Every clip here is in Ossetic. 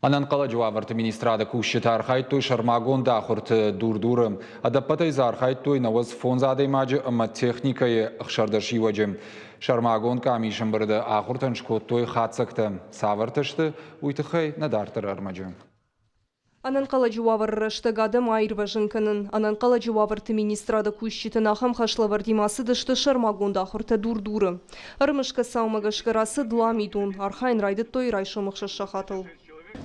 Ӕнӕнхъӕлӕджы уавӕрты министрады кусджытӕ архайдтой сӕрмагонд ахуырты Дур-Дуры. Ӕдӕппӕтӕй дзы архайдтой 95 адӕймаджы ӕмӕ техникӕйы 16 иуӕджы. Сӕрмагонд къамис ӕмбырды ахуыртӕн скодтой хатдзӕгтӕ. Цавӕртӕ сты, уый тыххӕй нӕ дарддӕры ӕрмӕджы. Ӕнӕнхъӕлӕджы уавӕры рӕстӕг адӕм аирвӕзын кӕнын. Ӕнӕнхъӕлӕджы уавӕрты министрады кусджытӕн ахӕм хӕслӕвӕрдимӕ цыдысты сӕрмагонд ахуыртӕ Дур-Дуры. Ӕрымысгӕ цаумӕ гӕсгӕ рацыд ламидон. Архайын райдыдтой райсом 6 сахатыл.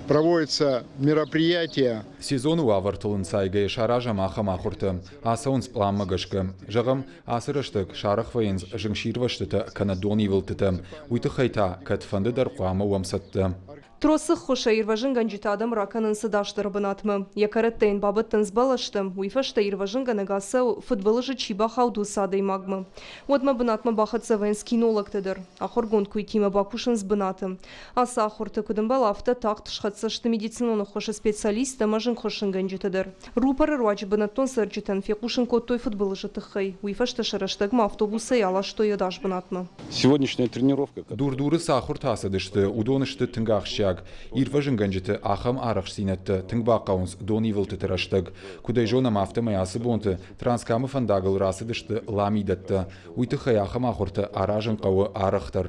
Проводятся мероприятия. Сезоны уавӕртыл ӕнцайгӕйӕ саразӕм ахӕм ахуыртӕ. Ацӕуынц пъланмӕ гӕсгӕ. Зӕгъӕм, ацы рӕстӕг сарӕх вӕййынц зынгсирвӕзтытӕ кӕнӕ донивылдтытӕ. Уый тыххӕй та кӕдфӕнды дӕр хъуамӕ уӕм цӕттӕ. Тросы ххуысӕй ирвӕзынгӕнджытӕ адӕм ракӕнынц ӕдасдӕр бынатмӕ. Йӕ кӕрӕттӕ йын бабӕттынц бӕлӕсты, уый фӕстӕ ирвӕзынгӕнӕг ацӕуы, фыдбылызы чи бахауд, уыцы адӕймагмӕ. Уӕдмӕ бынатмӕ бахӕццӕ вӕййынц кинологтӕ дӕр. Ахуыргонд куыйтимӕ бакусынц бынаты. Ацы ахуырты, куыд ӕмбӕлы, афтӕ тагъд схӕццӕ сты медицинон ӕххуысы специалисттӕ ӕмӕ зынгхуыссынгӕнджытӕ дӕр. Рупоры руаджы бынӕттон цӕрджытӕн фехъусын кодтой фыдбылызы тыххӕй. Уый фӕстӕ сӕ рӕстӕгмӕ автобусӕй аластой ӕдас бынатмӕ. Сегодняшняя тренировка. Дур-Дуры цы ахуыртӕ ацыдысты, уыдон сты тынг ахсджиаг. Ирвӕзынгӕнджыты ахӕм арӕхстдзинӕдтӕ тынг бахъӕуынц донивылдтыты рӕстӕг. Куыд ӕй зонӕм, афтӕмӕй ацы бонты Транскамы фӕндагыл рацыдысты ламидӕттӕ. Уый тыххӕй ахӕм ахуыртӕ аразын хъӕуы арӕхдӕр.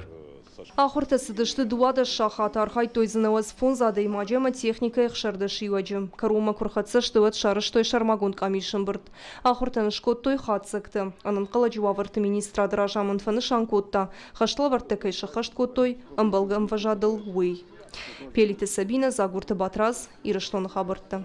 Ахуыртӕ цыдысты 12 сахаты, архайдтой дзы 95 адӕймаджы ӕмӕ техникӕйы 16 иуӕджы. Кӕронмӕ куы рхӕццӕ сты, уӕд сарӕзтой сӕрмагонд къамисы ӕмбырд. Ахуыртӕн скодтой хатдзӕгтӕ. Ӕнӕнхъӕлӕджы уавӕрты министрады разамынд фӕнысан кодта, хӕслӕвӕрдтӕ кӕй сӕххӕст кодтой ӕмбӕлгӕ ӕмвӕзадыл, уый. Пелиты Сабинӕ, Дзагурты Батрадз, Ирыстоны хабӕрттӕ.